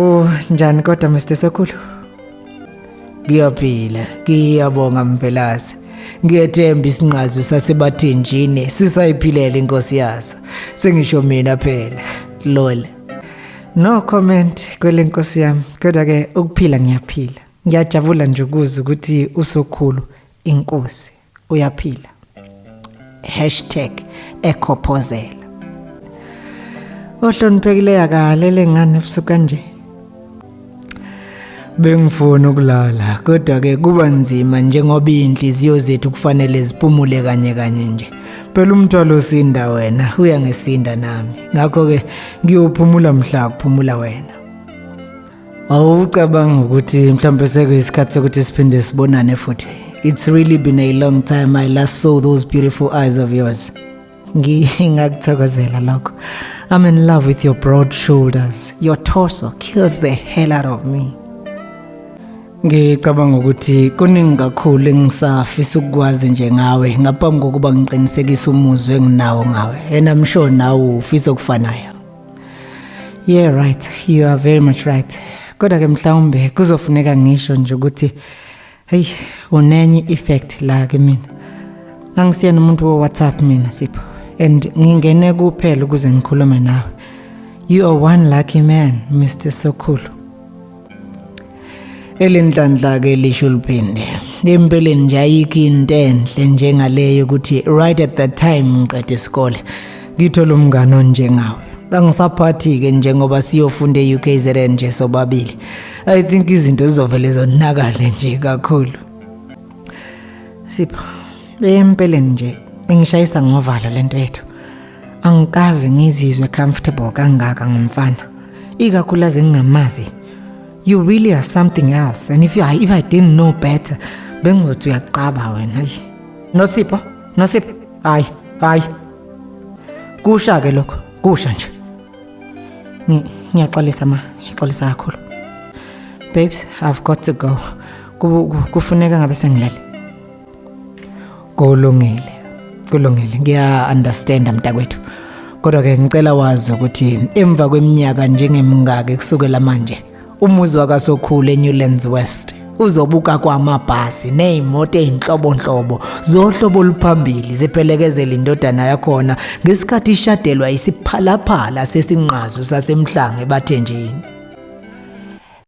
Oh, njani kodwa Mr Sokhulu? Ngiyaphila, ngiyabonga Mvelase. Ngiyethemba isinqazo sasebathenjini sisayiphilela inkosi yaso. Sengisho mina phela. Lol. No comment kwele nkosi yami. Kodwa ke ukuphila ngiyaphila. Ngiyajabula nje ukuzwa ukuthi uSokhulu inkosi uyaphila. #ekhophozela. Ohloniphekile akalele ngane ebusuku kanje. Bengifuna ukulala kodwa ke kuba nzima njengoba inhliziyo zethu kufanele ziphumule kanye kanye nje. Phela umthwalo osinda wena uyangisinda nami. Ngakho ke ngiyophumula mhla kuphumula wena. Awucabanga ukuthi mhlawumbe sekuyisikhathi sokuthi siphinde sibonane futhi. It's really been a long time I last saw those beautiful eyes of yours. Ngingakuthokozela lokho. I'm in love with your broad shoulders. Your torso kills the hell out of me. Ngicabanga ukuthi kuningi kakhulu engisafisa ukukwazi nje ngawe ngaphambi kokuba ngiqinisekise umuzwa enginawo ngawe. And I'm sure nawe ufisa okufanayo. Yeah right, you are very much right. Kodwa ke mhlawumbe kuzofuneka ngisho nje ukuthi hey unenye effect la kimina. Angisiyena umuntu wo WhatsApp mina Sipho and ngingene kuphela ukuze ngikhulume nawe. You are one lucky man, Mr Sokhulu. Elinhlanhla ke lisho liphinde. Empeleni nje ayikho into enhle njengaleyo ukuthi right at that time ngiqeda isikole ngithola umngane onjengawe. Angisaphathi ke njengoba siyofunda e-UKZN nje sobabili. I think izinto zizovele zonakale nje kakhulu. Sipho, empeleni nje ingishayisa ngovalo lento yethu. Angikaze ngizizwe comfortable kangaka ngomfana. Ikakhulukazi ngingamazi. You really are something else and if I didn't know better bengizothi uyaqaba wena. Eish. Nosipho, Nosipho. Hayi, hayi. Kusha ke lokho, kusha nje. Ngiyaxolisa ma, ngiyaxolisa kakhulu. Babes, I've got to go. Kufuneka ngabe sengilele. Kulungile. Kulungile. Ngiya understand mntakwethu. Kodwa ke ngicela wazi ukuthi emva kweminyaka njengemingaki kusukela manje umuzi wakaSokhulu eNewlands West uzobuka kwamabhasi nezimoto ezinhlobonhlobo zohlobo oluphambili ziphelekezela indodana yakhona ngesikhathi ishadelwa isiphalaphala sesinqazo sasemhlange bathenjini.